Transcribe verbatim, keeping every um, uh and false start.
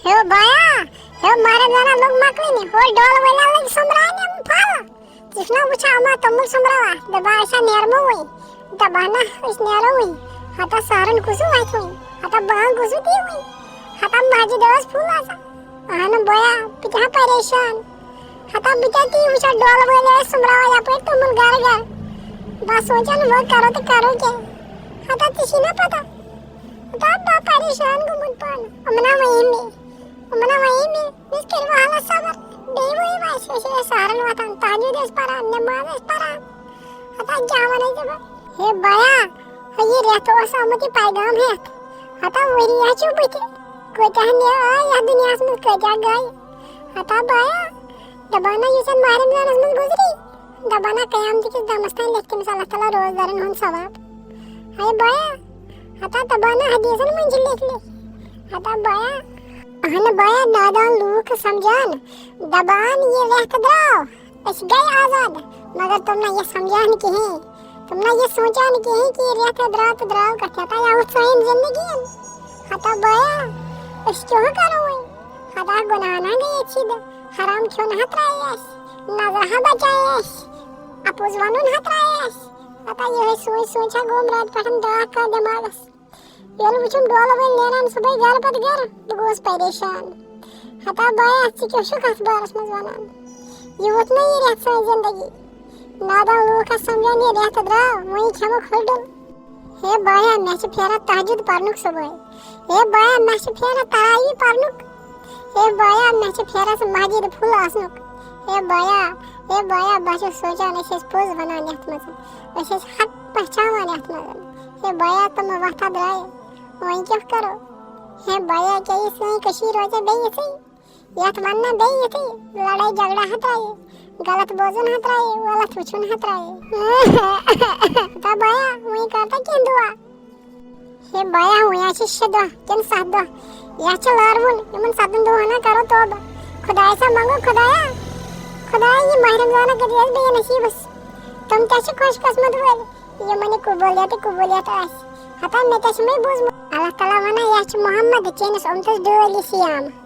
ہے بایا، ہے مہرازانا لوٚگ مۄکلٕنہِ، ہورٕ ڈولہٕ وٲلۍ لٔگۍ سوٚمبراونہِ یِم پھل۔ ژٕ چھُکھ نا وٕچھان، اما توٚمُل سوٚمبراوان، دَپان أسۍ ہا نیرمو وۄنۍ۔ دَپان نہ، أسۍ نیرو وۄنۍ۔ ہتا سہرن کُسُ وَتھِ وۄنۍ، ہتا بانگ کُسُ دی وۄنۍ۔ ہتا مسجد ٲس فُل آسان۔ اہن بایا، بہٕ تہِ ہا پریشان۔ ہتا بہٕ تہِ تی وٕچھان، ڈولہٕ وٲلۍ ٲسۍ سوٚمبراوان یپٲرۍ توٚمُل گرٕ گرٕ۔ بہٕ سونٛچان، وۄنۍ کرو تہٕ کرو کیٛاہ؟ ہتا ژےٚ چھی نا پتہ؟ ہتا بہٕ پریشان گوٚمُت پانہٕ۔ یِمن ہا وَنے مےٚ، یِمن ہا وَنے مےٚ، مےٚ کٔرِو حالس صبر۔ بیٚیہِ وۄنۍ وۄنۍ اَسہِ، أسۍ ٲسۍ سہرن وۄتھان، تہجد ٲسۍ پران، نماز ٲسۍ پران۔ ہتا کیٛاہ وَنے ژےٚ بہٕ؟ ہے بایا، ہے یہِ رٮ۪تھ اوس آمُت یہِ پیغام ہٮ۪تھ۔ ہتا ؤری ہا چھُ بٕتھِ۔ کۭتیاہ نے آے یتھ دُنیاہس منٛز، کۭتیاہ گٔے۔ ہتا بایا، دپان نہ یُس زن ماہ رمضانس منٛز گُزری، دپان نہ قیامتہٕ کِس دمس تام لیکھِ تٔمِس اللہ تعالیٰ روزدارن ہُنٛد ثواب۔ ہے بایا، ہتا دپان نہ حدیثن منٛز چھِ لیکھۍ لیکھۍ۔ ہتا بایا، اہن بایا، نادان لوٗکھ سمجھان، دپان یہِ رٮ۪تھ درٛاو، أسۍ گٔے آزاد، مگر تِم نہ یہِ سمجھان کِہیٖنۍ۔ تِم نہ یہِ سونٛچان کِہیٖنۍ کہِ یہِ رٮ۪تھ درٛاو تہٕ درٛاو کَتھ، ہتا یہِ وٕچھ سٲنۍ زندگی۔ ہتا بایا، أسۍ کیٛاہ کرو وۄنۍ؟ ہتا گۄناہ نہ گٔے أسۍ سیٖدٕ، حرام کھیوٚن ہا ترٛایے اَسہِ، نظر ہا بچایے اَسہِ، اَپُز وَنُن ہا ترٛایے اَسہِ۔ ہتا یِہوٚے سونٛچ سونٛچ ہا گوٚو راتہٕ پٮ۪ٹھ داغ کَتھ دٮ۪ماغس۔ ییٚلہِ وٕچھُم ڈولہٕ وٲلۍ نیران صُبحٲے گرٕ پتہٕ گرٕ، بہٕ گوس پریشان۔ ہتا بایا، ژٕ کیٛاہ چھُکھ اَتھ بارس منٛز وَنان؟ یہِ ووت نہ یہِ رٮ۪تھ سٲنۍ زندگی۔ نادان لوٗکھ ٲسۍ سمجھان، یہِ رٮ۪تھ درٛاو، وۄنۍ کھٮ۪مو کھٔٹُل۔ ہے بایا، مےٚ چھِ پھیران تہجد پرنُک صُبحٲے۔ ہے بایا، مےٚ چھِ پھیران تراویح پرنُک۔ ہے بایا، مےٚ چھِ پھیران سُہ مسجد پھُل آسنُک۔ ہے بایا، ہے بایا، بہٕ چھَس سونٛچان، أسۍ ٲسۍ پوٚز وَنان یَتھ منٛز، أسۍ ٲسۍ حق پہچاوان یَتھ منٛز۔ ہے بایا، تِم وَتھا درٛایہِ، وۄنۍ کیٛاہ کَرو؟ ہے بایا، کیٛاہ یہِ سٲنۍ کٔشیٖر روزِ بیٚیہِ یِژھٕے؟ یَتھ وَنہٕ نا بیٚیہِ یِتھٕے، لڑٲے جھگڑا ہا ترٛایہِ، غلط بوزُن ہا ترٛایہِ، غلط وٕچھُن ہا ترٛایہِ۔ تا بایا، وۄنۍ کر تا کینٛہہ دُعا۔ ہے بایا، وۄنۍ ہا چھِ شےٚ دۄہ کِنہٕ ستھ دۄہ، یَتھ چھِ لارٕ وُل، یِمن ستن دۄہن ہا کرو توبہٕ۔ خدایس ہا منٛگو، خدایا، خدایا، یہِ ماہ رمضانہ کٔرۍ اَسہِ بیٚیہِ نصیٖبس۔ تِم تہِ چھِ خۄش قسمت وٲلۍ، یِمن یہِ قبولیت قبولیت آسہِ۔ ہتا مےٚ تہِ چھُ مےٚ بوٗزمُت، اللہ تعالیٰ ونان، یَتھ چھِ محمد چٲنِس اُمتس ڈٲلۍ یہِ سیام۔